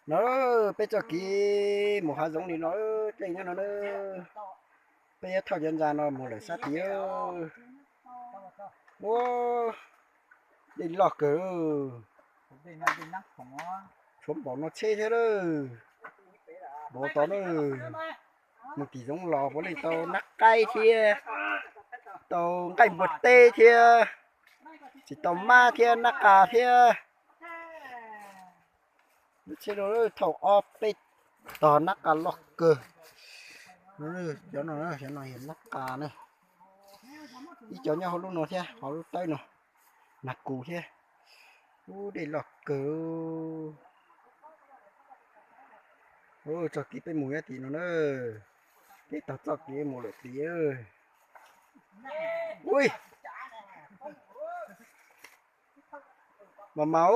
No peb txoj kev mus hav zoov li no, dej nyob no na. Peb yuav thauj cov ntxa no mus lawm sab tid. Ua, dej loj kawg. Tshuav npaum no tsheb thiab lawm. Npaum tod na, mus tim zoov los puav leej tau nab qaib thiab, tau nqaij npua teb thiab, tsis tau mab thiab nab qa thiab. Lub tsheb no thauj ob peb tog nab qa loj kawg. Cov no, cov no yog nab qa na. Ib co nyob hauv lub no thiab, hauv lub tawb no, nag kus thiab. Ub, dej loj kawg. Txoj kev peb mus nyob tim no na, peb taug txoj kev mus lawm tid. Ui, mas mas,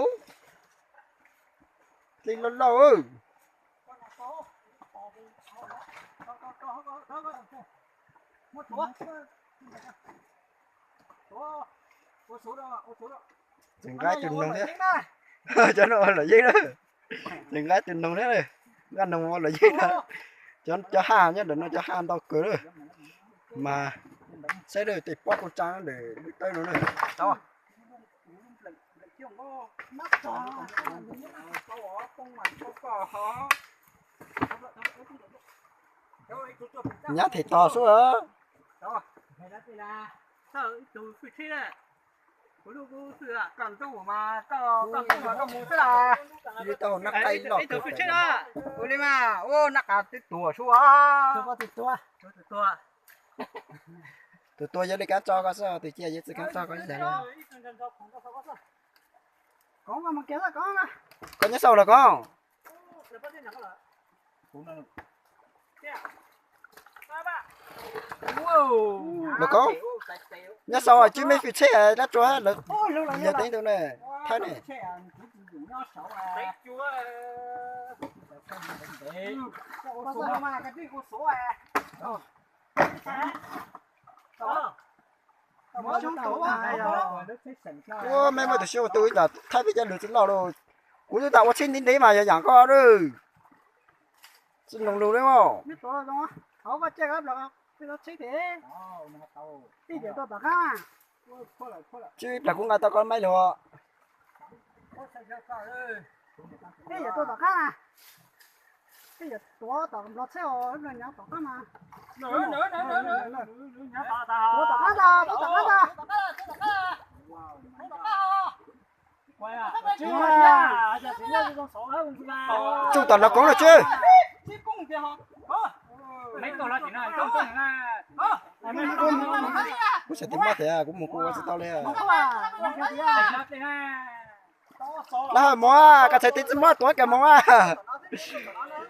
dej loj loj. Tseem nqa tus noog thiab. Cov no ua luam yeeb na. Tseem nqa tus noog thiab, nqa noog ua luam yeeb na. Cov haj nyob ntawm no cov haj ntau kawg na. Mas saib tej pob koj tsa ntawm lub tawb no na. Nyab them tog xwb. Li tau nab qaib loj kawg. Ua li mas, ua nab qa twb tuag sua. Tus tuag yog li kab tso koj xwb, tus ciaj yog tsis kab tso koj. Koj nyob sau los koj? Los koj nyob sau, tsis me fwj tsheb dab tsuag lawm. Yog teeb tus ne, thawb ne. Ua, mej muaj tus xyoob tu ib yam thawb peb cov lus tsis loj lauj. Kuv twb tas ua tsheb ntev ntev mas yog yam koj lawm. Tsis noog lus li os. Tsis plam kuv nqa tau koj maib lus. Tsuj tom los koov lawm tsis. Kuv xav tig mab tias kuv mus kuv ua tsis tau li. Lawv hais mus, koj txhais tes tsis muab tuav kiag mus.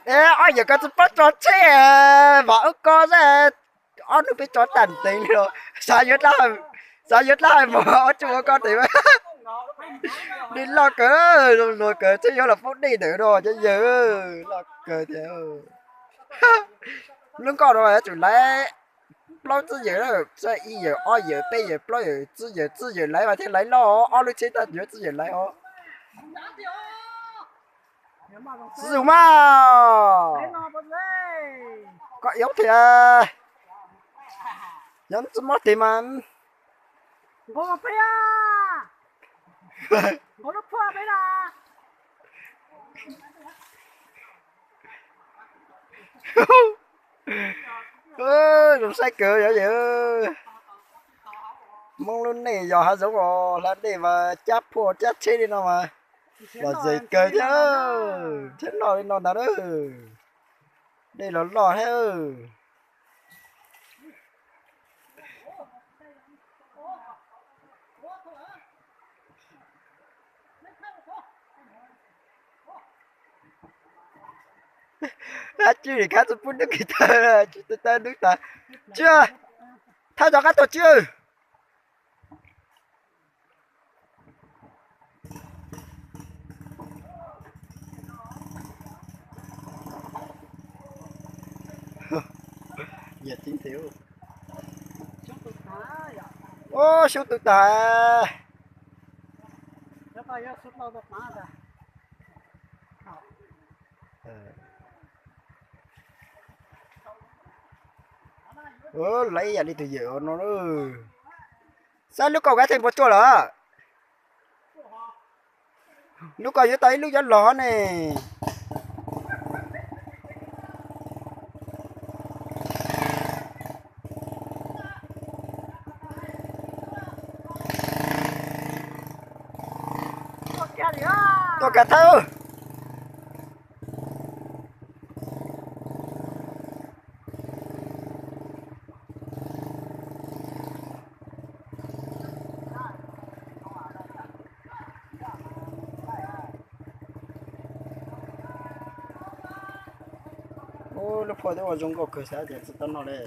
Es ob yawm koj tsis paub tso tsheb, vam ub ko xwb. Ob hnub peb tso tag ntev li os. Xav yuav dab, xav yuav dab hais mus ob tsuj ua koj tes. Dej loj kawg, luag kawg tsheb yuav los poob dej ntawm no cov yawg, loj kawg tiag. Lub nkoj no yuav tsum laiv plaub tsib yawm, ib yawm ob yawm peb yawm plaub yawm tsib yawm, tsib yawm laiv mas thiaj laiv loj, ob lub tsheb tag yuav tsib yawm laiv os. Txiv zus mas, koj iab thiab, yog tsis mob tes mas. Zoo saib kawg yog yawg. Hmoob lub neej yog hav zoov os, hla dej mas cab phuaj cab tsheb li no mas lom zem kawg thiab, thiab loj li no ntag. Dej los loj thiab. Ab, tswj li kab tsis pub nub kis tawg, tswj tawg nub tas. Tswj, thawj cov qab tuaj tswj. Ub, xyoob tu tas. Lawv ib yam li tus yawm no. Saib lub kaus kab theej npua tsuaj lawm. Lub ko yuav tau ib lub cov log ne. Tuaj kiag thawj. Ub, lub phua twb ua zoo nkauj kawg xav tias tsis tau noj li.